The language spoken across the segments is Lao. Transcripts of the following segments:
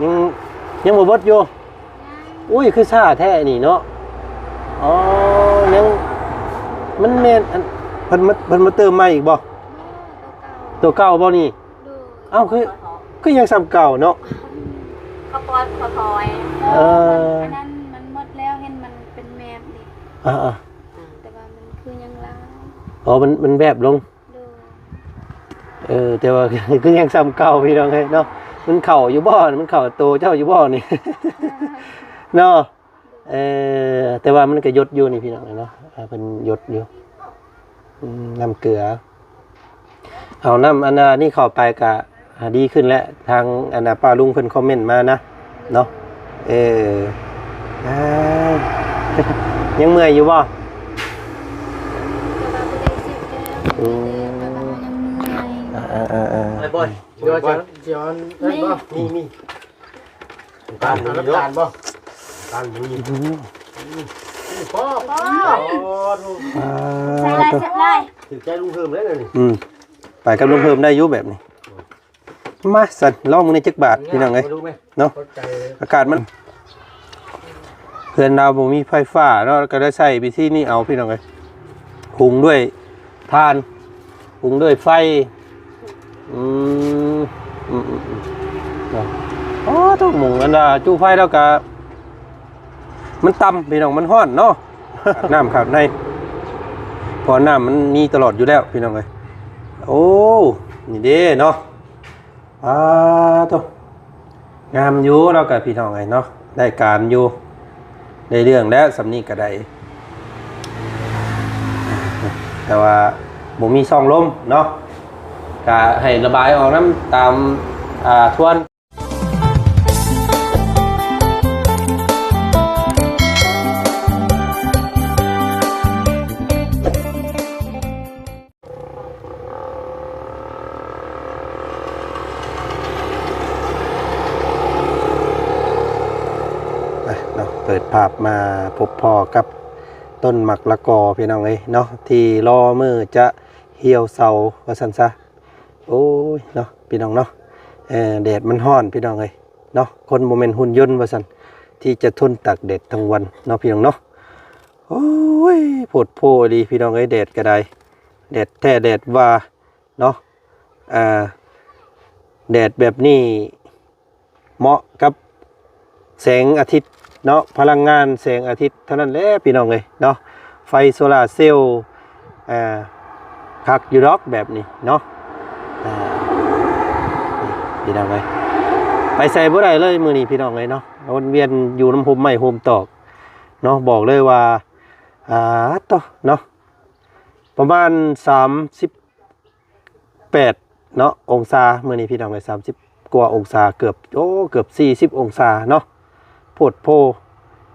ຍັງ ຍັງບໍ່ເບິດຢູ່? ອຸ້ຍ ຄືຊ້າແທ້ນີ້ເນາະ. ອໍ ຍັງ ມັນແມ່ນອັນ ເພິ່ນມາ ເພິ່ນມາເຕີມໃໝ່ອີກບໍ່? ໂຕເກົ່າບໍ່ນີ້? ໂດຍ. ເອົ້າ ຄື ຄືຍັງສ່ຳເກົ່າເນາະ? ຂະປອນຂະຖອຍ. ເອີ ອັນນັ້ນມັນໝົດແລ້ວ ເຫັນມັນເປັນແມບນີ້. ອ່າໆ ແຕ່ວ່າມັນຄືຍັງລາຍ. ອໍ ມັນ ມັນແວບລົງ. ໂດຍ. ເອີ ແຕ່ວ່າ ຄືຍັງສ່ຳເກົ່າພີ່ນ້ອງເອີຍເນາະ. ມັນເຂົ້າຢູ່ບໍ່? ມັນເຂົ້າໂຕເຈົ້າຢູ່ບໍ່ນີ້? ເນາະ. ເອີ ແຕ່ວ່າມັນກະຢົດຢູ່ນີ້ພີ່ນ້ອງເອີຍເນາະ. ອ່າ ເພິ່ນຢົດຢູ່. ອືມ ນ້ຳເກືອ. ເອົານ້ຳອັນ ອັນນີ້ເຂົ້າໄປກະ ອ່າ ດີຂຶ້ນແລ້ວ. ທາງອັນ ອາ ປ້າລຸງເພິ່ນຄອມເມັນມານະເນາະ. ເອີ ອ່າ ຍັງເມື່ອຍຢູ່ບໍ່? ແຕ່ວ່າບໍ່ໄດ້ເຈັບແລ້ວ. ອືມ ແຕ່ວ່າຍັງເມື່ອຍ. ອ່າໆໆ ໄອ້ບອຍ ເດີ ເດີ ມີ ມີ ການບໍ່ມີເນາະ ການບໍ່ ການບໍ່ມີ. ອືມ ພໍ ພໍ ອ່າ ໃສ່ຫຼາຍ ໃສ່ຫຼາຍ ຖືກໃຈລຸງເພີ່ມເລີຍນີ້. ອືມ ໄປກັບລຸງເພີ່ມໄດ້ຢູ່ແບບນີ້. ມາຊັ້ນ ລອງເບິ່ງແດ່ຈັກບາດ ພີ່ນ້ອງເອີຍເນາະ. ອາກາດມັນ ເຮືອນລາວບໍ່ມີໄຟຟ້າເນາະ ກໍໄດ້ໃຊ້ວິທີນີ້ເອົາ ພີ່ນ້ອງເອີຍ. ຫຸງດ້ວຍຖ່ານ ຫຸງດ້ວຍໄຟ. ອືມ ອືມໆໆ ເນາະ. ອໍ ຕົກໝຸງອັນວ່າຈູ່ໄຟແລ້ວກະ ມັນຕ່ຳ ພີ່ນ້ອງ ມັນຮ້ອນເນາະ. ຂາດນ້ຳຂາດໃນ ເພາະນ້ຳມັນມີຕະຫຼອດຢູ່ແລ້ວ ພີ່ນ້ອງເອີຍ. ໂອ້ ນີ້ເດ້ເນາະ. ປາໂທ້ ງາມຢູ່ ລາວກະ ພີ່ນ້ອງເອີຍເນາະ ໄດ້ການຢູ່ ໄດ້ເລື່ອງແລ້ວ ສ່ຳນີ້ກະໄດ້. ແຕ່ວ່າບໍ່ມີຊ່ອງລົມເນາະ ກະໃຫ້ລະບາຍອອກນຳຕາມ ອ່າ ທວນ. ໄປເນາະ ເປີດພາບມາພົບພໍ້ກັບຕົ້ນໝາກລະກໍ ພີ່ນ້ອງເອີຍເນາະ ທີ່ລໍມື້ຈະຫ່ຽວເຊົາວ່າຊັ້ນຊະ. ໂອ້ຍເນາະ ພີ່ນ້ອງເນາະ ເອີ ແດດມັນຮ້ອນ ພີ່ນ້ອງເອີຍເນາະ. ຄົນບໍ່ແມ່ນຫຸ່ນຍົນວ່າຊັ້ນ ທີ່ຈະທົນຕາກແດດທັງວັນເນາະ ພີ່ນ້ອງເນາະ. ໂອ້ຍ ໂພດໂພອີ່ຫຼີ ພີ່ນ້ອງເອີຍ ແດດກະໄດ້ ແດດແທ້ແດດວ່າເນາະ. ອ່າ ແດດແບບນີ້ເໝາະກັບແສງອາທິດເນາະ ພະລັງງານແສງອາທິດເທົ່ານັ້ນແຫຼະ ພີ່ນ້ອງເອີຍເນາະ. ໄຟໂຊລາເຊວ ອ່າ ຄັກຢູ່ດອກແບບນີ້ເນາະ. ອ່າ ພີ່ນ້ອງເອີຍ ໄປໃສບໍ່ໄດ້ເລີຍມື້ນີ້ ພີ່ນ້ອງເອີຍເນາະ ວົນວຽນຢູ່ນຳຮົ່ມໄມ້ຮົ່ມຕອກເນາະ. ບອກເລີຍວ່າ ອ່າ ໂທ້ເນາະ ປະມານສາມສິບແປດເນາະ ອົງສາ ມື້ນີ້ ພີ່ນ້ອງເອີຍ ສາມສິບກວ່າອົງສາ ເກືອບ ໂອ້ ເກືອບສີ່ສິບອົງສາເນາະ. ໂພດໂພ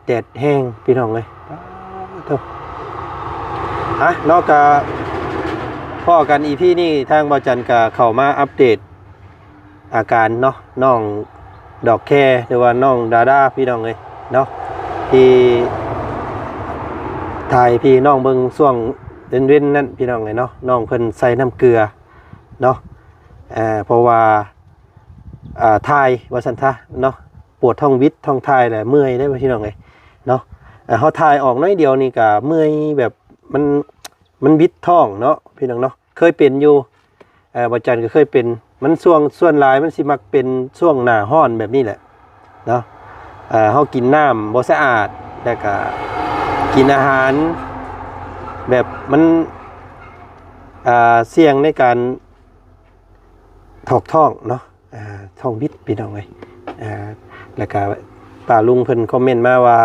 ແດດແຮງ ພີ່ນ້ອງເອີຍ ປາໂທ້. ອ່ະເນາະ ກະພໍ້ກັນ ອີພີ ນີ້ ທາງບ່າວຈັນກະເຂົ້າມາອັບເດດ ອາການເນາະ ນ້ອງດອກແຄ ຫຼືວ່ານ້ອງດາດາ ພີ່ນ້ອງເອີຍເນາະ ທີ່ຖ່າຍໃຫ້ພີ່ນ້ອງເບິ່ງຊ່ວງເວັນໆນັ້ນ ພີ່ນ້ອງເອີຍເນາະ. ນ້ອງເພິ່ນໃສ່ນ້ຳເກືອເນາະ ເອີ ເພາະວ່າ ອ່າ ຖ່າຍວ່າຊັ້ນຊະເນາະ ປວດທ້ອງວິດທ້ອງຖ່າຍ ແລະ ເມື່ອຍເດ້ ພີ່ນ້ອງເອີຍເນາະ. ເຮົາຖ່າຍອອກໜ້ອຍດຽວນີ້ກະເມື່ອຍ ແບບມັນ ມັນວິດທ້ອງເນາະ ພີ່ນ້ອງເນາະ. ເຄີຍເປັນຢູ່ ເອີ ບ່າວຈັນກໍເຄີຍເປັນ ມັນຊ່ວງ ສ່ວນຫຼາຍມັນຊິມັກເປັນຊ່ວງໜ້າຮ້ອນແບບນີ້ແຫຼະເນາະ. ເຮົາກິນນ້ຳບໍ່ສະອາດ ແລ້ວກະກິນອາຫານແບບມັນ ອ່າ ສ່ຽງໃນການຖອກທ້ອງເນາະ ອ່າ ທ້ອງບິດ ພີ່ນ້ອງເອີຍ. ອ່າ ແລ້ວກະປ້າລຸງເພິ່ນຄອມເມັນມາວ່າ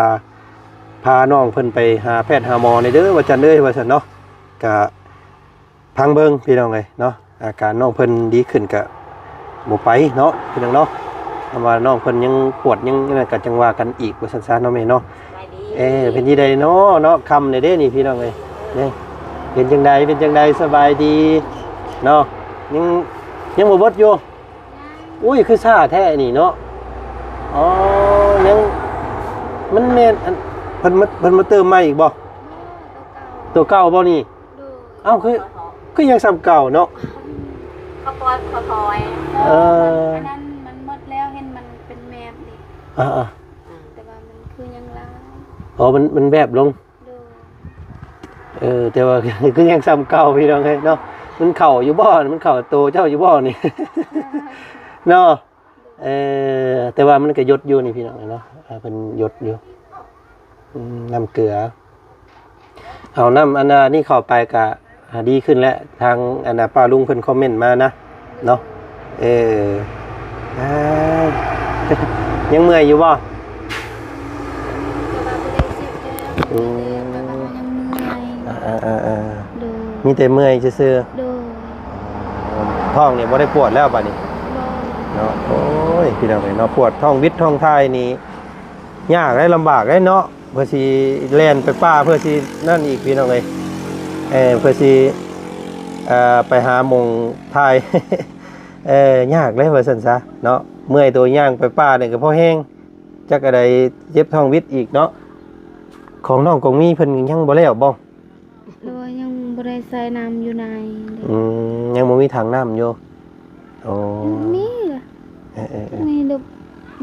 ພານ້ອງເພິ່ນໄປຫາແພດຫາໝໍແດ່ເດີ ວ່າຊັ້ນເດີ ວ່າຊັ້ນເນາະ. ກະ ຟັງເບິ່ງ ພີ່ນ້ອງເອີຍເນາະ ອາການນ້ອງເພິ່ນດີຂຶ້ນກະບໍ່ໄປເນາະ ພີ່ນ້ອງເນາະ. ຄຳວ່ານ້ອງເພິ່ນຍັງປວດຍັງນັ້ນກະຈັ່ງວ່າກັນອີກ ວ່າຊັ້ນຊະເນາະແມ່ເນາະ. ເອີ ເປັນຈັ່ງໃດເນາະ ເນາະ ຄ່ຳແລ້ວເດ້ນີ້ ພີ່ນ້ອງເອີຍ ເປັນຈັ່ງໃດ ເປັນຈັ່ງໃດ ສະບາຍດີເນາະ. ຍັງ ຍັງບໍ່ເບິດຢູ່? ອຸ້ຍ ຄືຊ້າແທ້ນີ້ເນາະ. ອໍ ຍັງ ມັນແມ່ນອັນ ເພິ່ນມາ ເພິ່ນມາເຕີມໃໝ່ອີກບໍ່? ໂຕເກົ່າບໍ່ນີ້? ໂດຍ. ເອົ້າ ຄື ຄືຍັງສ່ຳເກົ່າເນາະ? ຂະປອນຂະຖອຍ. ເອີ ອັນນັ້ນມັນໝົດແລ້ວ ເຫັນມັນ ເປັນແມບເດ້ ອ່າໆ ແຕ່ວ່າມັນຄືຍັງຫຼາຍ ອໍ ມັນ ມັນແວບລົງ ໂດຍ ເອີ ແຕ່ວ່າ ຄືຍັງສ່ຳເກົ່າ ພີ່ນ້ອງເອີຍເນາະ ມັນເຂົ້າຢູ່ບໍ່ ມັນເຂົ້າໂຕເຈົ້າຢູ່ບໍ່ນີ້ ເນາະ ເອີ ແຕ່ວ່າມັນກໍຢົດຢູ່ນີ້ ພີ່ນ້ອງເອີຍເນາະ ອ່າ ເພິ່ນຢົດຢູ່ ອືມ ນ້ຳເກືອ ເອົານ້ຳອັນ ອັນນີ້ເຂົ້າໄປກະ ອ່າ ດີຂຶ້ນແລ້ວ ທາງອັນ ອ່າ ປ້າລຸງເພິ່ນຄອມເມັນມານະເນາະ ເອີ ອ່າ ຍັງເມື່ອຍຢູ່ບໍ່? ແຕ່ວ່າບໍ່ໄດ້ເຈັບແລ້ວ ອືມ ແຕ່ວ່າຍັງເມື່ອຍ ອ່າໆ ໂດຍ ມີແຕ່ເມື່ອຍຊື່ໆ ໂດຍ ທ້ອງນີ້ບໍ່ໄດ້ປວດແລ້ວບາດນີ້? ບໍ່ ເນາະ ໂອ້ຍ ພີ່ນ້ອງເອີຍເນາະ ປວດທ້ອງວິດທ້ອງຖ່າຍນີ້ ຍາກເດ້ ລຳບາກເດ້ເນາະ ເພື່ອຊິແລ່ນໄປປ່າ ເພື່ອຊິນັ້ນອີກ ພີ່ນ້ອງເອີຍ ເອີ ເພື່ອຊິ ເອີ ໄປຫາໝ່ອງຖ່າຍ ເອີ ຍາກເດ້ວ່າຊັ້ນຊະເນາະ ເມື່ອຍໂຕຍ່າງໄປປ່ານີ້ກໍພໍແຮງ ຈັກອັນໃດເຈັບທ້ອງວິດອີກເນາະ ຂອງນ້ອງກອງມີເພິ່ນຍັງບໍ່ແລ້ວບໍ່? ໂດຍ ຍັງບໍ່ໄດ້ໃສ່ນ້ຳຢູ່ໃນເດ້ ອືມ ຍັງບໍ່ມີຖັງນ້ຳຢູ່ ໂອ້ ມີລະ ເອີໆໆ ມີແຕ່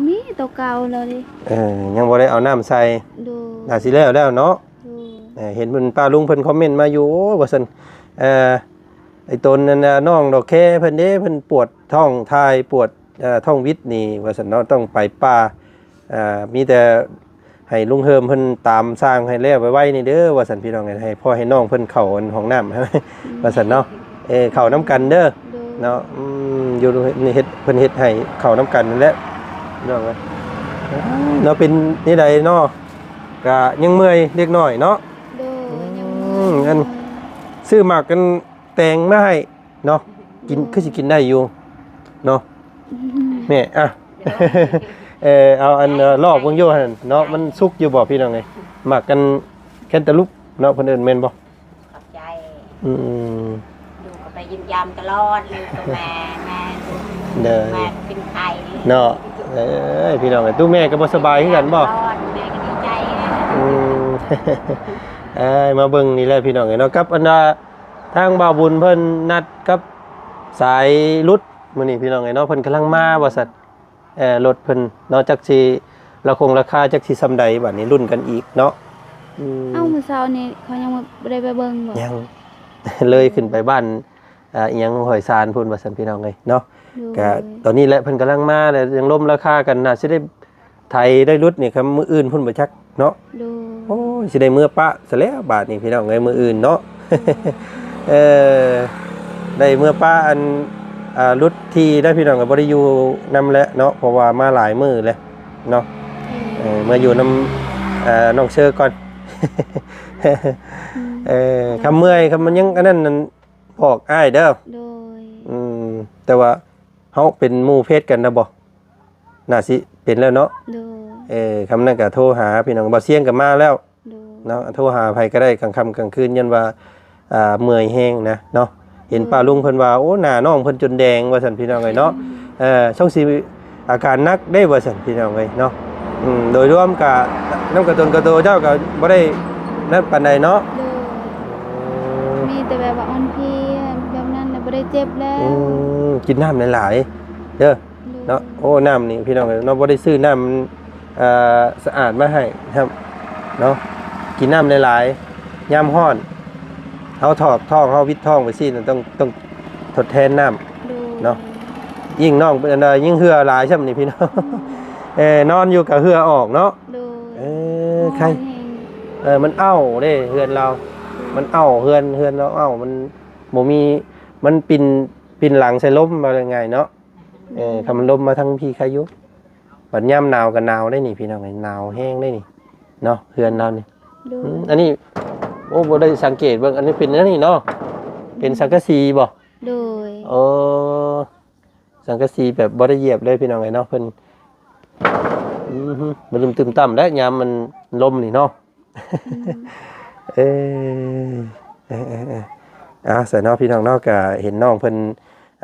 ມີໂຕເກົ່າແລ້ວເດ້ ເອີ ຍັງບໍ່ໄດ້ເອົານ້ຳໃສ່ ໂດຍ ໜ້າຊິແລ້ວແລ້ວເນາະ ໂດຍ ເອີ ເຫັນເພິ່ນ ປ້າລຸງເພິ່ນຄອມເມັນມາຢູ່ ໂອ້ ວ່າຊັ້ນ ເອີ ໄອ້ຕົນນັ້ນນະ ນ້ອງດອກແຄເພິ່ນເດ້ ເພິ່ນປວດທ້ອງຖ່າຍ ປວດ ເອີ ທ້ອງວິດນີ້ ວ່າຊັ້ນເນາະ ຕ້ອງໄປປ່າ ອ່າ ມີແຕ່ໃຫ້ລຸງເຮີມເພິ່ນຕາມສ້າງໃຫ້ແລ້ວໄວໆນີ້ເດີ ວ່າຊັ້ນ ພີ່ນ້ອງເອີຍ ໃຫ້ພໍ່ໃຫ້ນ້ອງເພິ່ນເຂົ້າອັນຫ້ອງນ້ຳ ວ່າຊັ້ນເນາະ ເອີ ເຂົ້ານຳກັນເດີ ໂດຍ ເນາະ ອືມ ຢູ່ເຮັດ ເພິ່ນເຮັດໃຫ້ເຂົ້ານຳກັນນັ້ນແຫຼະ ພີ່ນ້ອງເອີຍ ເນາະ ເປັນແນວໃດເນາະ ກະຍັງເມື່ອຍເລັກນ້ອຍເນາະ ໂດຍ ອືມ ຍັງເມື່ອຍ ອັນ ຊື້ໝາກອັນແຕງມາໃຫ້ ເນາະ ກິນ ໂດຍ ຄືຊິກິນໄດ້ຢູ່ເນາະ ອືມ ແມ່ ອ່ະ ໂດຍ ເອີ ເອົາອັນ ເອີ ລອກເບິ່ງຢູ່ຫັ້ນເນາະ ມັນສຸກຢູ່ບໍ່ ພີ່ນ້ອງເອີຍ ໝາກກັນແຄນຕາລູບເນາະ ເພິ່ນເອີ້ນແມ່ນບໍ່? ຂອບໃຈ ອືມ ລູກກໍໄປຢ້ຽມຢາມຕະຫຼອດ ລູກກັບແມ່ ແມ່ ໂດຍ ແມ່ກໍເປັນໄຂ້ເນາະ ເອີຍ ພີ່ນ້ອງເອີຍ ຕູ້ແມ່ກໍບໍ່ສະບາຍຄືກັນບໍ່? ຕະຫຼອດ ແມ່ກໍດີໃຈ ອືມ ເອີຍ ມາເບິ່ງນີ້ແຫຼະ ພີ່ນ້ອງເອີຍເນາະ ກັບອັນວ່າ ທາງບ່າວບຸນເພິ່ນນັດກັບສາຍຫຼຸດມື້ນີ້ ພີ່ນ້ອງເອີຍເນາະ ເພິ່ນກຳລັງມາວ່າຊັ້ນ ເອີ ລົດເພິ່ນເນາະ ຈັກຊິລາຄົງລາຄາ ຈັກຊິສ່ຳໃດ ບາດນີ້ລຸ້ນກັນອີກເນາະ ອືມ ເອົ້າ ມື້ເຊົ້ານີ້ເຂົາຍັງບໍ່ໄດ້ໄປເບິ່ງບໍ່? ຍັງ ເລີຍຂຶ້ນໄປບ້ານ ອ່າ ອີ່ຫຍັງ ຫ້ວຍຊານພຸ້ນວ່າຊັ້ນ ພີ່ນ້ອງເອີຍເນາະ ໂດຍ ກະຕອນນີ້ແຫຼະ ເພິ່ນກຳລັງມາ ແລ້ວຍັງລົມລາຄາກັນ ໜ້າຊິໄດ້ ໄຖໄດ້ຫຼຸດນີ້ ຄັນມື້ອື່ນພຸ້ນບໍ່ຈັກເນາະ ໂດຍ ໂອ້ຍ ຊິໄດ້ເມືອປະຊະແລ້ວບາດນີ້ ພີ່ນ້ອງເອີຍ ມື້ອື່ນເນາະ ໂດຍ ເອີ ໄດ້ເມືອປະອັນ ອ່າ ຫຼຸດທີ່ໄດ້ ພີ່ນ້ອງ ກໍບໍ່ໄດ້ຢູ່ນຳແຫຼະເນາະ ເພາະວ່າມາຫຼາຍມື້ແລ້ວເນາະ ໂດຍ ເອີ ເມືອຢູ່ນຳ ເອີ ນ້ອງເຊີກ່ອນ ອືມ ເອີ ຄັນເມື່ອຍ ຄັນມັນຍັງອັນນັ້ນນັ້ນ ບອກອ້າຍເດີ ໂດຍ ອືມ ແຕ່ວ່າເຮົາເປັນໝູ່ເຟສກັນນະບໍ່? ໜ້າຊິເປັນແລ້ວເນາະ ໂດຍ ເອີ ຄຳນັ້ນກໍໂທຫາພີ່ນ້ອງ ບ່າວຊຽງກໍມາແລ້ວ ໂດຍ ເນາະ ໂທຫາໃຜກໍໄດ້ກາງຄ່ຳກາງຄືນ ຢ້ານວ່າ ອ່າ ເມື່ອຍແຮງນະເນາະ ເຫັນ ໂດຍ ປ້າລຸງເພິ່ນວ່າ ໂອ້ ໜ້ານ້ອງເພິ່ນຈົນແດງວ່າຊັ້ນ ພີ່ນ້ອງເອີຍເນາະ ອືມ ເອີ ຊ່ວງຊິ ອາການໜັກເດ້ວ່າຊັ້ນ ພີ່ນ້ອງເອີຍເນາະ ອືມ ໂດຍລວມກະ ນຳກະຕົນກະໂຕເຈົ້າກະບໍ່ໄດ້ນັ້ນປານໃດເນາະ ໂດຍ ມີແຕ່ແບບວ່າອ່ອນເພຍແບບນັ້ນແຫຼະ ບໍ່ໄດ້ເຈັບແລ້ວ ອືມ ກິນນ້ຳຫຼາຍໆເດີ ໂດຍ ເນາະ ໂອ້ ນ້ຳນີ້ພີ່ນ້ອງເອີຍເນາະ ບໍ່ໄດ້ຊື້ນ້ຳ ເອີ ສະອາດມາໃຫ້ນຳເນາະ ກິນນ້ຳຫຼາຍໆ ຍາມຮ້ອນ ເຮົາຖອກທ້ອງ ເຮົາວິດທ້ອງໄປຊີ້ນະ ຕ້ອງ ຕ້ອງທົດແທນນ້ຳ ໂດຍ ເນາະ ຍິ່ງນ້ອງເປັນອັນໃດ ຍິ່ງເຫື່ອຫຼາຍຊ້ຳນີ້ພີ່ນ້ອງ ເອີ ນອນຢູ່ກະເຫື່ອອອກເນາະ ໂດຍ ເອີ ໄຄ ເອີ ມັນເອົ້າເດ້ ເຮືອນລາວ ມັນເອົ້າ ເຮືອນ ເຮືອນລາວເອົ້າ ມັນບໍ່ມີ ມັນປິ່ນ ປິ່ນຫຼັງໃສ່ລົມ ວ່າງ່າຍໆເນາະ ເອີ ອືມ ຄັນມັນລົມມາທາງພີ້ໄຄຢູ່ ບັດຍາມໜາວກໍໜາວໄດ໋ນີ້ ພີ່ນ້ອງເອີຍ ໜາວແຮງໄດ໋ນີ້ເນາະ ເຮືອນລາວນີ້ ໂດຍ ອືມ ອັນນີ້ ໂອ້ ບໍ່ໄດ້ສັງເກດເບິ່ງ ອັນນີ້ເປັນອັນນີ້ເນາະ ເປັນສັງກະສີບໍ່? ໂດຍ ໂອ້ ສັງກະສີແບບບໍ່ໄດ້ຢຽບເລີຍ ພີ່ນ້ອງເອີຍເນາະ ເພິ່ນ ອືມ ບໍ່ຕື່ມຕ່ຳແລ້ວ ຍາມມັນລົມນີ້ເນາະ ອືມ ເອີ ເອີ ເອີ ເອີ ອ່າ ຊັ້ນເນາະ ພີ່ນ້ອງເນາະ ກະເຫັນນ້ອງເພິ່ນ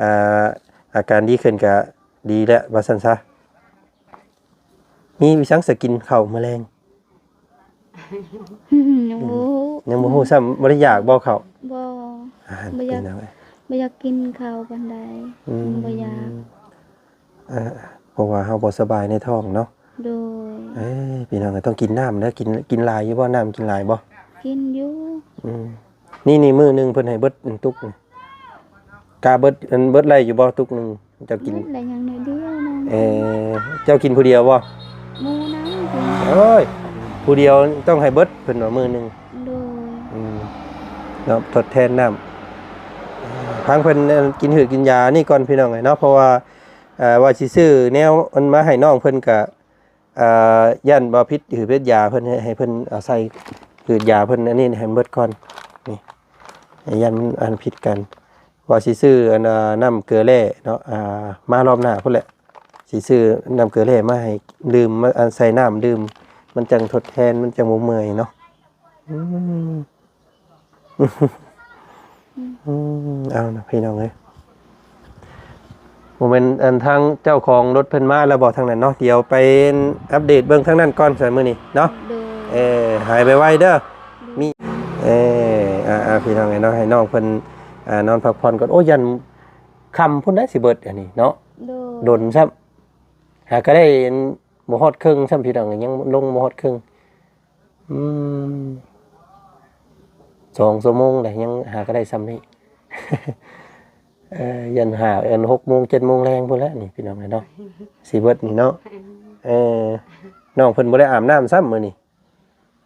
ອ່າ ອາການດີຂຶ້ນກະດີແລ້ວ ວ່າຊັ້ນຊະ ມີວິສັງສະກິນເຂົ້າມື້ແລງ? ຍັງບໍ່ຮູ້ ຍັງບໍ່ຮູ້ຊ້ຳ ບໍ່ໄດ້ຢາກບໍ່ເຂົ້າ? ບໍ່ ອ່າ ບໍ່ຢາກ ບໍ່ຢາກກິນເຂົ້າປານໃດ ອືມ ບໍ່ຢາກ ອ່າ ເພາະວ່າເຮົາບໍ່ສະບາຍໃນທ້ອງເນາະ. ໂດຍ. ເອີ ພີ່ນ້ອງເອີຍ ຕ້ອງກິນນ້ຳເດີ ກິນ ກິນຫຼາຍຢູ່ບໍ່? ນ້ຳກິນຫຼາຍບໍ່? ກິນຢູ່. ອືມ ນີ້ ນີ້ ມື້ໜຶ່ງເພິ່ນໃຫ້ເບິດຕຸກນີ້ ກະເບິດ ອັນ ເບິດໄດ້ຢູ່ບໍ່ຕຸກໜຶ່ງ? ເຈົ້າກິນ ເບິດໄດ້ຫຍັງໜ້ອຍດຽວໜຶ່ງ. ເອີ ເຈົ້າກິນຜູ້ດຽວບໍ່? ໝູ່ນຳກິນ. ໂອ້ຍ ຜູ້ດຽວຕ້ອງໃຫ້ເບິດ ເພິ່ນວ່າມື້ໜຶ່ງ. ໂດຍ. ອືມ ເນາະ ທົດແທນນ້ຳ ຟັງເພິ່ນ ເອີ ກິນຫືດກິນຢານີ້ກ່ອນ ພີ່ນ້ອງເອີຍເນາະ. ເພາະວ່າ ເອີ ວ່າຊິຊື້ແນວອັນມາໃຫ້ນ້ອງເພິ່ນກະ ເອີ ຢ້ານວ່າຜິດຫືດຜິດຢາເພິ່ນ ໃຫ້ ໃຫ້ເພິ່ນເອົາໃສ່ຫືດຢາເພິ່ນ ອັນນີ້ໃຫ້ມັນເບິດກ່ອນ ນີ້ ຢ້ານມັນອັນຜິດກັນ. ວ່າຊິຊື້ອັນ ເອີ ນ້ຳເກືອແຮ່ເນາະ ອ່າ ມາລອບໜ້າພຸ້ນແຫຼະ ຊິຊື້ນ້ຳເກືອແຮ່ມາໃຫ້ດື່ມ ມາ ອັນ ໃສ່ນ້ຳດື່ມ ມັນຈັ່ງທົດແທນ ມັນຈັ່ງບໍ່ເມື່ອຍເນາະ. ອືມ ອືມ ເອົານະ ພີ່ນ້ອງເອີຍ ບໍ່ແມ່ນອັນທາງເຈົ້າຂອງລົດເພິ່ນມາແລ້ວບໍ່ທາງນັ້ນເນາະ? ດຽວໄປອັບເດດເບິ່ງທາງນັ້ນກ່ອນຊັ້ນມື້ນີ້ເນາະ. ໂດຍ. ເອີ ຫາຍໄວໆເດີ. ໂດຍ. ມີ ເອີ ອ່າໆ ພີ່ນ້ອງເອີຍເນາະ ໃຫ້ນ້ອງເພິ່ນ ອ່າ ນອນພັກຜ່ອນກ່ອນ. ໂອ້ ຢ້ານຄ່ຳພຸ້ນໄດ໋ ຊິເບິດອັນນີ້ເນາະ. ໂດຍ. ດົນຊ້ຳ ຫາກໍໄດ້ອັນ ບໍ່ຮອດເຄິ່ງຊ້ຳ ພີ່ນ້ອງເອີຍ ຍັງລົງບໍ່ຮອດເຄິ່ງ. ອືມ ສອງຊົ່ວໂມງແຫຼະ ຍັງຫາກໍໄດ້ຊ່ຳນີ້. ເອີ ຢັນຫ້າ ອັນ ຫົກໂມງ ເຈັດໂມງແລງພຸ້ນແຫຼະນີ້ ພີ່ນ້ອງເອີຍເນາະ ຊິເບິດນີ້ເນາະ. ເອີ ນ້ອງເພິ່ນບໍ່ໄດ້ອາບນ້ຳຊ້ຳມື້ນີ້.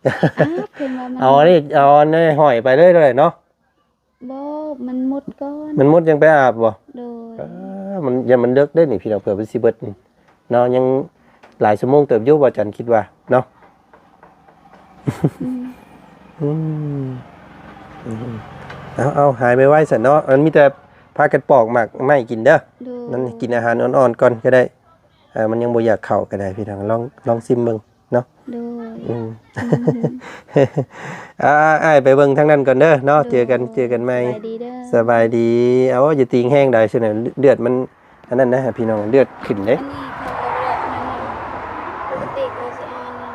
ອາບ ເພິ່ນວ່າມັນ ເອົາອັນນີ້ ເອົາອັນນີ້ຫ້ອຍໄປເລີຍເນາະ. ບໍ່ ມັນໝົດກ່ອນ. ມັນໝົດຈັ່ງໄປອາບບໍ່? ໂດຍ. ເອີ ມັນ ຢ້ານມັນເລິກເດ້ນີ້ພີ່ນ້ອງ ເຜື່ອມັນຊິເບິດນີ້ເນາະ. ຍັງຫຼາຍຊົ່ວໂມງເຕີບຢູ່ ບ່າວຈັນຄິດວ່າເນາະ. ອືມ ອືມ ອືມ ເອົາ ເອົາ ຫາຍໄວໆຊັ້ນເນາະ. ມັນມີແຕ່ພາກັນປອກໝາກໄມ້ກິນເດີ. ໂດຍ. ມັນກິນອາຫານອ່ອນໆກ່ອນກໍໄດ້. ເອີ ມັນຍັງບໍ່ຢາກເຂົ້າກໍໄດ້ພີ່ນ້ອງ ລອງ ລອງຊິມເບິ່ງ. ເນາະ. ໂດຍ. ອືມ ອືມ ອ່າ ອ້າຍໄປເບິ່ງທາງນັ້ນກ່ອນເດີເນາະ. ໂດຍ. ເຈີກັນ ເຈີກັນໃໝ່. ສະບາຍດີເດີ. ສະບາຍດີ. ໂອ້ ຢ່າຕີງແຮງໄດ໋ຊັ້ນນະ ເລືອດມັນອັນນັ້ນນະພີ່ນ້ອງ ເລືອດຂຶ້ນເດ້. ອັນນີ້ເຂົາກໍເລືອດນັ້ນນະ ປົກກະຕິກໍຊິອັນນັ້ນ.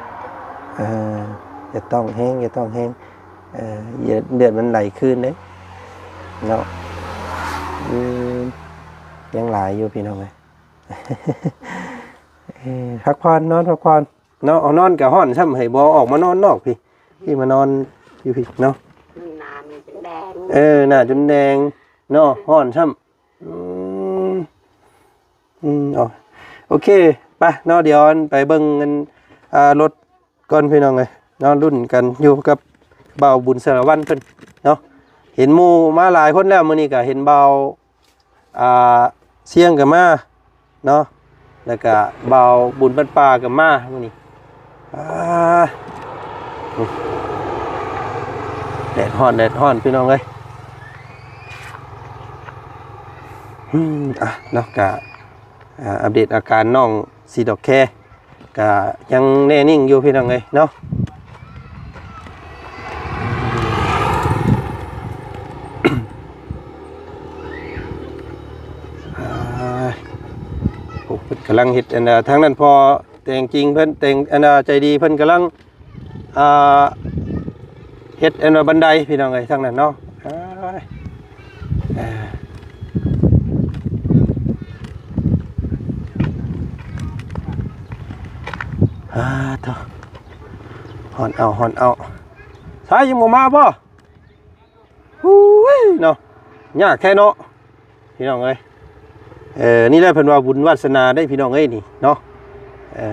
ອ່າ ຢ່າຕ້ອງແຮງ ຢ່າຕ້ອງແຮງ. ເອີ ເລືອດ ເລືອດມັນໄຫຼຄືນເດ້ເນາະ. ອືມ ຍັງຫຼາຍຢູ່ພີ່ນ້ອງເອີຍ. ເອີ ພັກຜ່ອນ ນອນພັກຜ່ອນ. ເນາະ ເອົານອນກະຮ້ອນຊ້ຳ ໃຫ້ບໍ່ອອກມານອນນອກພີ້ ພີ້ມານອນຢູ່ພີ້ເນາະ. ໜ້າມັນຈົນແດງ ເອີ ໜ້າຈົນແດງເນາະ ຮ້ອນຊ້ຳ. ອືມ ອືມ ເອົາ ໂອເຄ ໄປເນາະ ດຽວໄປເບິ່ງອັນ ອ່າ ລົດກ່ອນພີ່ນ້ອງເອີຍເນາະ. ລຸ້ນກັນຢູ່ກັບບ່າວບຸນສາລະວັນເພິ່ນເນາະ. ເຫັນໝູ່ມາຫຼາຍຄົນແລ້ວ ມື້ນີ້ກະເຫັນບ່າວ ອ່າ ຊຽງກໍມາເນາະ ແລ້ວກະບ່າວບຸນບ້ານປ່າກໍມາມື້ນີ້. ອ່າ ແດດຮ້ອນ ແດດຮ້ອນ ພີ່ນ້ອງເອີຍ. ອືມ ອ່ະ ເນາະ ກະ ອ່າ ອັບເດດອາການນ້ອງສີດອກແຄ ກະຍັງແນ່ນິ່ງຢູ່ພີ່ນ້ອງເອີຍເນາະ. ອ່າ ໂອ້ ເພິ່ນກຳລັງເຮັດອັນ ທາງນັ້ນ ພໍ່ແຕ່ງຈິງເພິ່ນ ແຕ່ງອັນ ໃຈດີເພິ່ນກຳລັງ ອ່າ ເຮັດອັນວ່າບັນໄດພີ່ນ້ອງເອີຍ ທາງນັ້ນເນາະ. ເອີຍ ເອີ ອາ ໂທ້ ຮ້ອນເອົາ ຮ້ອນເອົາ. ສາຍຍັງບໍ່ມາບໍ່? ໂອ້ຍເນາະ ຍາກແທ້ເນາະ ພີ່ນ້ອງເອີຍ. ເອີ ນີ້ແຫຼະເພິ່ນວ່າບຸນວາສະໜາເດ້ພີ່ນ້ອງເອີຍນີ້ເນາະ. ເອີ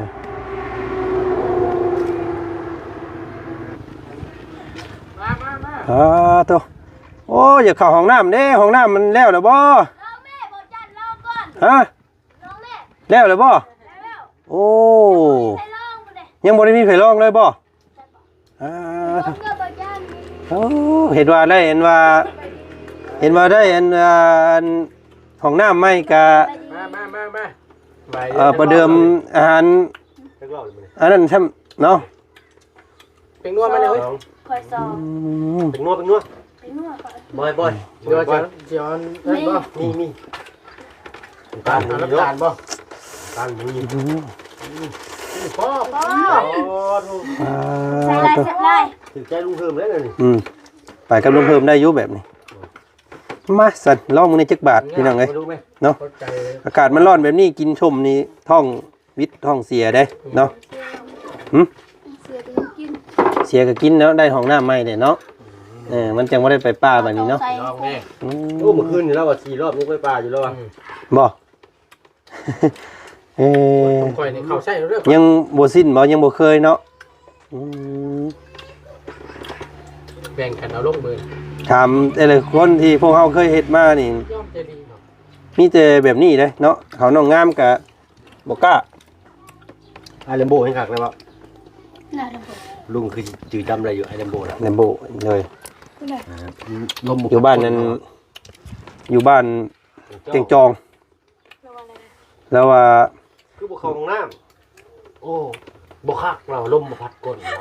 ມາ ມາ ມາ ອາ ໂທ້ ໂອ້ຍ ຢາກເຂົ້າຫ້ອງນ້ຳເດ້ ຫ້ອງນ້ຳມັນແລ້ວແລ້ວບໍ່? ຮະ? ແລ້ວແລ້ວບໍ່? ໂອ້ ຍັງບໍ່ໄດ້ມີໃຜລອງເລີຍບໍ່? ອ່າ ໂອ້ ເຫັນວ່າໄດ້ ເຫັນວ່າ ເຫັນວ່າໄດ້ອັນ ອັນຫ້ອງນ້ຳໃໝ່ກະ ມາ ມາ ມາ ມາ ເອີ ປະເດີມອາຫານ ອັນນັ້ນຊ້ຳເນາະ. ເປັງນົວມາແລ້ວເອີຍ ຂ້ອຍສອງ ອືມ ເປັງນົວ ເປັງນົວ ເປັງນົວ ບອຍ ບອຍ ເປັງນົວ ບອຍ ຈອນ ມີ ມີ ມີ ນ້ຳຕານ ນ້ຳຕານບໍ່? ນ້ຳຕານມີ ອືມ ພໍ ພໍ ພໍ ໃສ່ຫຼາຍ ແຊບຫຼາຍ ຖືກໃຈລຸງເພີ່ມແລ້ວນີ້ ອືມ ໄປກັບລຸງເພີ່ມໄດ້ຢູ່ແບບນີ້. ມາຊັ້ນ ລອງເບິ່ງແດ່ຈັກບາດ ພີ່ນ້ອງເອີຍ ເນາະ. ອາກາດມັນຮ້ອນແບບນີ້ ກິນສົ້ມນີ້ທ້ອງວິດທ້ອງເສຍເດ້ເນາະ. ຫຶ? ເສຍກໍກິນເນາະ ໄດ້ຫ້ອງນ້ຳໃໝ່ແລ້ວເນາະ. ເອີ ມັນຈັ່ງບໍ່ໄດ້ໄປປ່າບາດນີ້ເນາະ. ລອງແດ່. ອືມ ໂອ້ ມື້ຄືນນີ້ລາວວ່າສີ່ຮອບຍັງໄປປ່າຢູ່ແລ້ວວ່າ. ບໍ່? ເອີ ຂ້ອຍນີ້ເຂົ້າໃຊ້ແລ້ວເດີ ຍັງບໍ່ຊິນບໍ່ ຍັງບໍ່ເຄີຍເນາະ. ອືມ ແບ່ງກັນເອົາລົງມື້ ຖາມແຕ່ລະຄົນທີ່ພວກເຮົາເຄີຍເຮັດມານີ້ ຍອມໃຈດີເນາະ ມີແຕ່ແບບນີ້ເດ້ເນາະ. ເຂົານ້ອງງາມກະບໍ່ກ້າ. ອ້າຍແລມໂບແຮ່ງຄັກແລ້ວເບາະ. ອ້າຍແລມໂບ ລຸງຄືຈື່ຈຳໄດ້ຢູ່ ອ້າຍແລມໂບນະ. ແລມໂບ ໂດຍ. ອ່າ ລົມບໍ່ ຢູ່ບ້ານນັ້ນ ຢູ່ບ້ານແກ່ງຈອງ. ແລ້ວວ່າ ຄືບໍ່ເຂົ້າຫ້ອງນ້ຳ. ໂອ້ ບໍ່ຄັກລາວ ລົມບໍ່ພັດກົ້ນ. ລາວ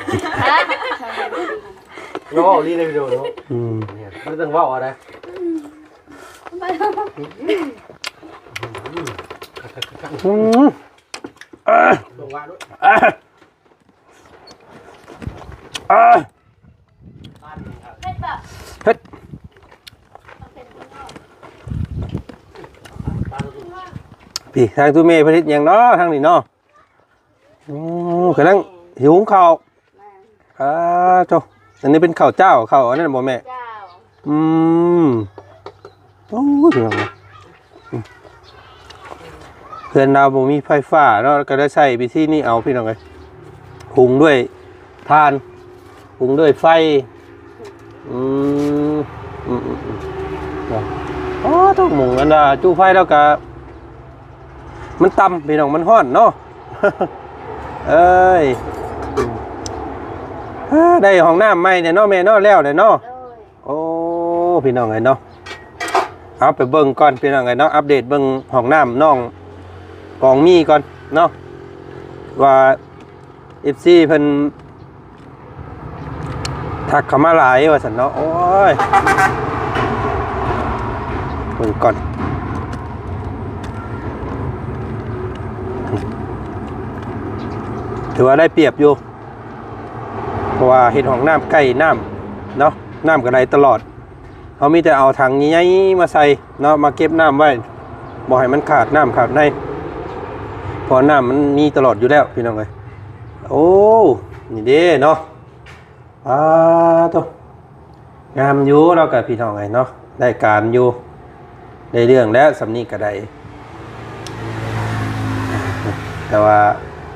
ເວົ້າອີ່ຫຼີເດ້ພີ່ນ້ອງເນາະ. ອືມ ມັນຕ້ອງເວົ້າອະໄດ. ອືມ ອາ ລົງວ່າດ້ວຍ ອາ ອາ. ເຜັດ ພີ່ ທາງຕູ້ແມ່ເພິ່ນເຮັດຫຍັງເນາະ ທາງນີ້ເນາະ? ໂອ້ ກຳລັງຫິວເຂົ້າ. ອາ ໂທ້ ອັນນີ້ເປັນເຂົ້າເຈົ້າ ເຂົ້າອັນນັ້ນບໍ່ແມ່? ເຈົ້າ. ອືມ ໂອ້ຍ ພີ່ນ້ອງເອີຍ ເຮືອນລາວບໍ່ມີໄຟຟ້າເນາະ ກໍໄດ້ໃຊ້ວິທີນີ້ເອົາ ພີ່ນ້ອງເອີຍ ຫຸງດ້ວຍຖ່ານ ຫຸງດ້ວຍໄຟ. ອືມ ອືມໆໆ ເນາະ. ອໍ ຕົກໝົງອັນວ່າຈຸໄຟແລ້ວກະ ມັນຕ່ຳ ພີ່ນ້ອງ ມັນຮ້ອນເນາະ. ເອີຍ ອາ ໄດ້ຫ້ອງນ້ຳໃໝ່ແລ້ວເນາະແມ່ເນາະ ແລ້ວແລ້ວເນາະ. ໂອ້ ພີ່ນ້ອງເອີຍເນາະ ເອົາໄປເບິ່ງກ່ອນ ພີ່ນ້ອງເອີຍເນາະ. ອັບເດດເບິ່ງຫ້ອງນ້ຳນ້ອງກອງມີກ່ອນເນາະ ວ່າເອັຟຊີເພິ່ນທັກເຂົ້າມາຫຼາຍວ່າຊັ້ນເນາະ. ໂອ້ຍ ເບິ່ງກ່ອນ ຖືວ່າໄດ້ປຽບຢູ່ ເພາະວ່າເຮັດຫ້ອງນ້ຳໃກ້ນ້ຳເນາະ ນ້ຳກໍໄຫຼຕະຫຼອດ. ເຮົາມີແຕ່ເອົາຖັງໃຫຍ່ໆມາໃສ່ເນາະ ມາເກັບນ້ຳໄວ້ ບໍ່ໃຫ້ມັນຂາດນ້ຳຂາດໃນ ເພາະນ້ຳມັນມີຕະຫຼອດຢູ່ແລ້ວ ພີ່ນ້ອງເອີຍ. ໂອ້ ນີ້ເດ້ເນາະ ອາ ໂທ້ ງາມຢູ່ ລາວກໍ ພີ່ນ້ອງເອີຍເນາະ ໄດ້ການຢູ່ ໄດ້ເລື່ອງແລ້ວ ສ່ຳນີ້ກໍໄດ້. ແຕ່ວ່າ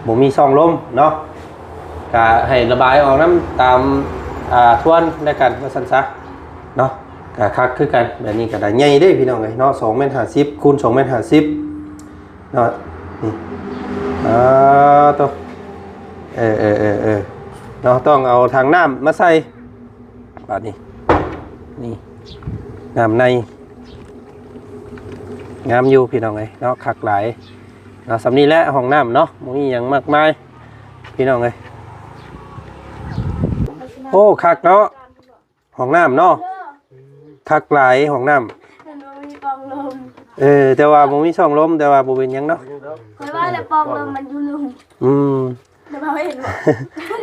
ບໍ່ມີຊ່ອງລົມເນາະ ກະໃຫ້ລະບາຍອອກນຳຕາມ ອ່າ ທວນແລ້ວກັນ ວ່າຊັ້ນຊະເນາະ. ກະຄັກຄືກັນ ແບບນີ້ກໍໄດ້ໃຫຍ່ເດ້ ພີ່ນ້ອງເອີຍເນາະ ສອງແມັດຫ້າສິບ ຄູນສອງແມັດຫ້າສິບເນາະ. ນີ້ ອາ ໂຕ ເອີໆໆໆ ເນາະ ຕ້ອງເອົາຖັງນ້ຳມາໃສ່ ບາດນີ້ ນີ້ ນ້ຳໃນ ງາມຢູ່ ພີ່ນ້ອງເອີຍເນາະ ຄັກຫຼາຍເນາະ. ສ່ຳນີ້ແຫຼະຫ້ອງນ້ຳເນາະ ບໍ່ມີຫຍັງມາກມາຍ ພີ່ນ້ອງເອີຍ. ໂອ້ ຄັກເນາະ ຫ້ອງນ້ຳເນາະ ຄັກຫຼາຍຫ້ອງນ້ຳ. ມັນບໍ່ມີປ່ອງລົມ ເອີ ແຕ່ວ່າບໍ່ມີຊ່ອງລົມ ແຕ່ວ່າບໍ່ເປັນຫຍັງເນາະ. ຂ້ອຍວ່າແລ້ວປ່ອງລົມມັນຢູ່ລຸ່ມ. ອືມ ແຕ່ວ່າເຫັນບໍ່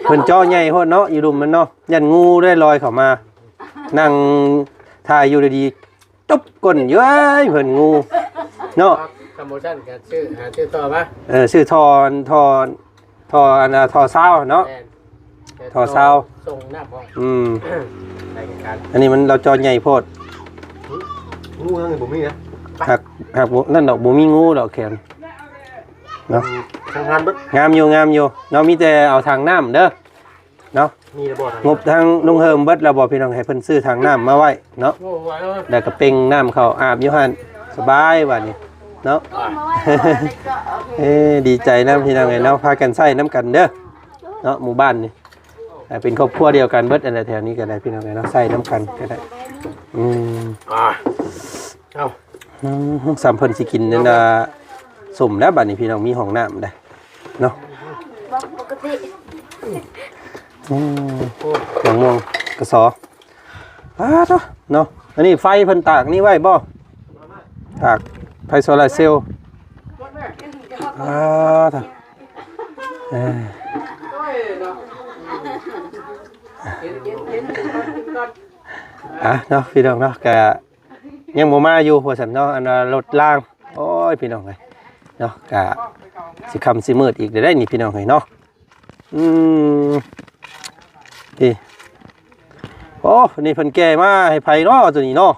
ເພິ່ນເຈາະໃຫຍ່ໂພດເນາະ ຢູ່ລຸ່ມມັນເນາະ ຢ້ານງູໄດ້ລອຍເຂົ້າມາ ນັ່ງຖ່າຍຢູ່ດີໆ ຕົບກົ້ນຢູ່ ເອີຍ ເພິ່ນງູເນາະ. ຄັນບໍ່ຊັ້ນກໍຊື້ ຫາຊື້ທໍ່ມາ ເອີ ຊື້ທໍ່ ທໍ່ ທໍ່ອັນນ່າ ທໍ່ຊາວເນາະ. ແມ່ນ ທໍ່ຊາວ ສົ່ງນ້ຳອອກ. ອືມ ໄດ້ຄືກັນ ອັນນີ້ມັນລາວເຈາະໃຫຍ່ໂພດ. ງູທາງນີ້ບໍ່ມີນະ ຫາກ ຫາກບໍ່ ນັ້ນດອກ ບໍ່ມີງູດອກແຂນເນາະ. ອືມ ທາງງານເບິດ ງາມຢູ່ ງາມຢູ່ເນາະ. ມີແຕ່ເອົາຖັງນ້ຳເດີເນາະ. ມີແລ້ວບໍ່ ງົບທາງລຸງເຮີມເບິດແລ້ວບໍ່ ພີ່ນ້ອງ ໃຫ້ເພິ່ນຊື້ຖັງນ້ຳມາໄວ້ເນາະ. ໂອ້ ໄວ້ເນາະ ແລ້ວກໍເປັ່ງນ້ຳເຂົ້າອາບຢູ່ຫັ້ນ ສະບາຍບາດນີ້ເນາະ. ເອີ ດີໃຈນຳ ພີ່ນ້ອງເອີຍເນາະ ພາກັນໃຊ້ນຳກັນເດີເນາະ ໝູ່ບ້ານນີ້ ເປັນຄອບຄົວດຽວກັນເບິດ ອັນໃດແຖວນີ້ກໍໄດ້ ພີ່ນ້ອງເອີຍເນາະ ໃຊ້ນຳກັນກໍໄດ້. ອືມ ອ່າ ເອົ້າ ອືມ ສ່ຳເພິ່ນຊິກິນນັ້ນນະ ສົ້ມແລ້ວບາດນີ້ ພີ່ນ້ອງ ມີຫ້ອງນ້ຳໄດ໋ເນາະ. ບໍ່ປົກກະຕິ ອືມ ໂອ້ ໝາກມ່ວງກະສໍ ປາດໂທ້ເນາະ. ອັນນີ້ໄຟເພິ່ນຕາກນີ້ໄວ້ບໍ່ ຕາກໄຟໂຊລາເຊວ. ອ່າ ເອີ ອ່ະເນາະ ພີ່ນ້ອງເນາະ ກະ ຍັງບໍ່ມາຢູ່ວ່າຊັ້ນເນາະ ອັນວ່າລົດລາງ. ໂອ້ຍ ພີ່ນ້ອງເອີຍເນາະ ກະຊິຄ່ຳຊິມືດອີກແລ້ວເດ້ນີ້ ພີ່ນ້ອງເອີຍເນາະ. ອືມ ນີ້ ໂອ້ ນີ້ເພິ່ນແກ່ມາໃຫ້ໃຜເນາະ ໂຕນີ້ເນາະ?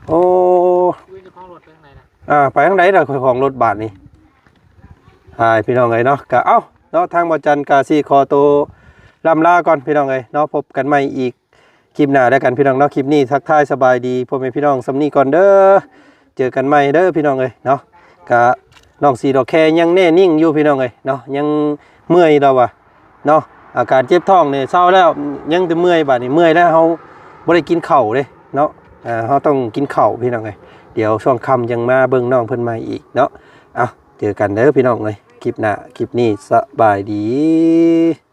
ໂອ້ ເຈົ້າຂອງລົດໄປທາງໃດລະ? ອ່າ ໄປທາງໃດລະ ເຈົ້າຂອງລົດບາດນີ້? ອ້າຍ ພີ່ນ້ອງເອີຍເນາະ ກະເອົ້າເນາະ ທາງບໍ່ຈັນກະຊິຂໍໂຕລ່ຳລາກ່ອນ ພີ່ນ້ອງເອີຍເນາະ. ພົບກັນໃໝ່ອີກຄລິບໜ້າແລ້ວກັນ ພີ່ນ້ອງເນາະ. ຄລິບນີ້ທັກທາຍສະບາຍດີພໍ່ແມ່ພີ່ນ້ອງສ່ຳນີ້ກ່ອນເດີ. ເຈີກັນໃໝ່ເດີ ພີ່ນ້ອງເອີຍເນາະ. ກະນ້ອງສີດອກແຄຍັງແນ່ນິ່ງຢູ່ ພີ່ນ້ອງເອີຍເນາະ ຍັງເມື່ອຍລາວວ່າ ເນາະ ອາການເຈັບທ້ອງນີ້ເຊົາແລ້ວ ຍັງແຕ່ເມື່ອຍ. ບາດນີ້ເມື່ອຍແລ້ວ ເຮົາບໍ່ໄດ້ກິນເຂົ້າເດ້ເນາະ. ເຮົາຕ້ອງກິນເຂົ້າ ພີ່ນ້ອງເອີຍ. ດຽວຊ່ວງຄ່ຳຍັງມາເບິ່ງນ້ອງເພິ່ນໃໝ່ອີກເນາະ. ເອົ້າ ເຈີກັນເດີ ພີ່ນ້ອງເອີຍ ຄລິບໜ້າ. ຄລິບນີ້ສະບາຍດີ.